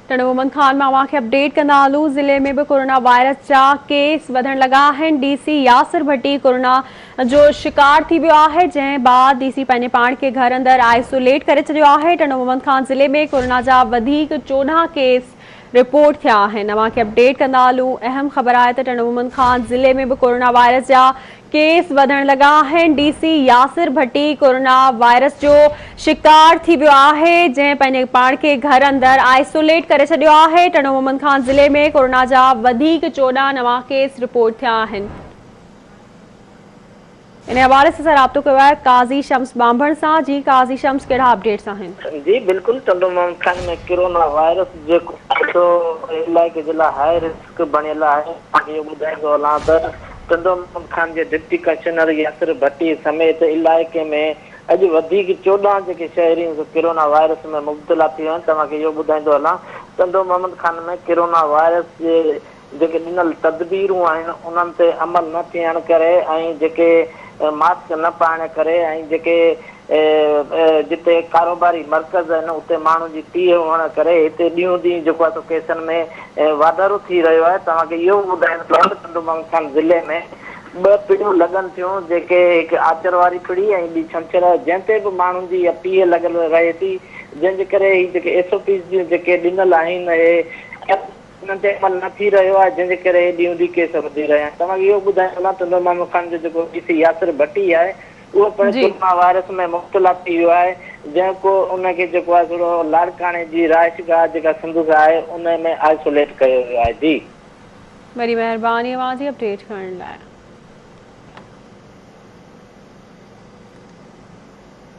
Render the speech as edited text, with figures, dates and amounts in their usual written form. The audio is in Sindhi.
ٽنڊو محمد خان مان اوهان کي اپڊيٽ ڪندا هلون ضلعي ۾ به ڪورونا وائرس جا ڪيس وڌڻ لڳا آهن D C Yasir Bhatti corona جو شڪار ٿي ويو آهي جنهن بعد ڊي سي پنهنجي پاڻ کي گهر اندر آئسوليٽ ڪري ڇڏيو آهي ٽنڊو محمد خان ضلعي ۾ ڪورونا جا وڌيڪ 14 ڪيس رپورٽ ٿيا آهن اوهان کي اپڊيٽ ڪندا هلون اهم خبر آهي ته ٽنڊو محمد خان ضلعي ۾ به ڪورونا وائرس جا ڪيس وڌڻ لڳا آهن، D C Yasir Bhatti corona virus جو شڪار ٿي ويو آهي، جنهن پنهنجي پاڻ کي گهر اندر آئسوليٽ ڪري ڇڏيو آهي، ٽنڊو محمد خان ضلعي ۾ ڪورونا جا وڌيڪ 14 نوان ڪيس رپورٽ ٿيا آهن. ان حوالي سان رابطو ڪيو آهي قاضي شمس ٻانڀڻ سان، جي قاضي شمس ڪهڙا اپڊيٽس آهن؟ جي بلڪل ٽنڊو محمد خان ۾ ڪرونا وائرس جيڪو سو علائقي جي لاء هاء رسڪ بڻيل آهي، اوهان کي اهو ٻڌائيندو هلان ته ٽنڊو محمد خان جي ڊپٽي ڪمشنر ياسر ڀٽي سميت علائقي ۾ اڄ وڌيڪ 14 جيڪي شهري آهن سو ڪرونا وائرس ۾ مبتلا ٿي ويا آهن، توهان کي اهو ٻڌائيندو هلان ٽنڊو محمد خان ۾ ڪرونا وائرس جي جيڪي ڏنل تدبيرون آهن انهن تي عمل نه ٿيڻ ڪري ۽ جيڪي ماسڪ نه پائڻ ڪري ۽ جيڪي جتي ڪاروباري مرڪز آهن اتي ماڻهن جي پيهه هئڻ ڪري هتي ڏينهون ڏينهن جيڪو آهي سو ڪيسن ۾ واڌارو ٿي رهيو آهي توهان کي اهو به ٻڌائڻ چاهيان ته ٽنڊو محمد خان ضلعي ۾ ٻه پڙيون لڳن ٿيون جيڪي هڪ آچر واري پڙي ۽ ٻي ڇنڇر جنهن تي به ماڻهن جي اها پيهه لڳل رهي ٿي جنهن جي ڪري هي جيڪي ايس او پيز جون جيڪي ڏنل آهن اهي انهن تي عمل نه ٿي رهيو آهي جنهن جي ڪري ڏينهون ڏينهن ڪيس وڌي رهيا آهن توهان کي اهو ٻڌائڻ هلان ٽنڊو محمد خان جو جيڪو ڊي سي ياسر ڀٽي آهي اهو پڻ ڪرونا وائرس ۾ مبتلا ٿي ويو آهي جنهن ڪو ان کي جيڪو آهي ٿورو لاڙڪاڻي جي رهائش گاهه جيڪا سندس آهي ان ۾ آئسوليٽ ڪيو ويو آهي جي. وڏي مهرباني اوهان جي اپڊيٽ ڪرڻ لاء.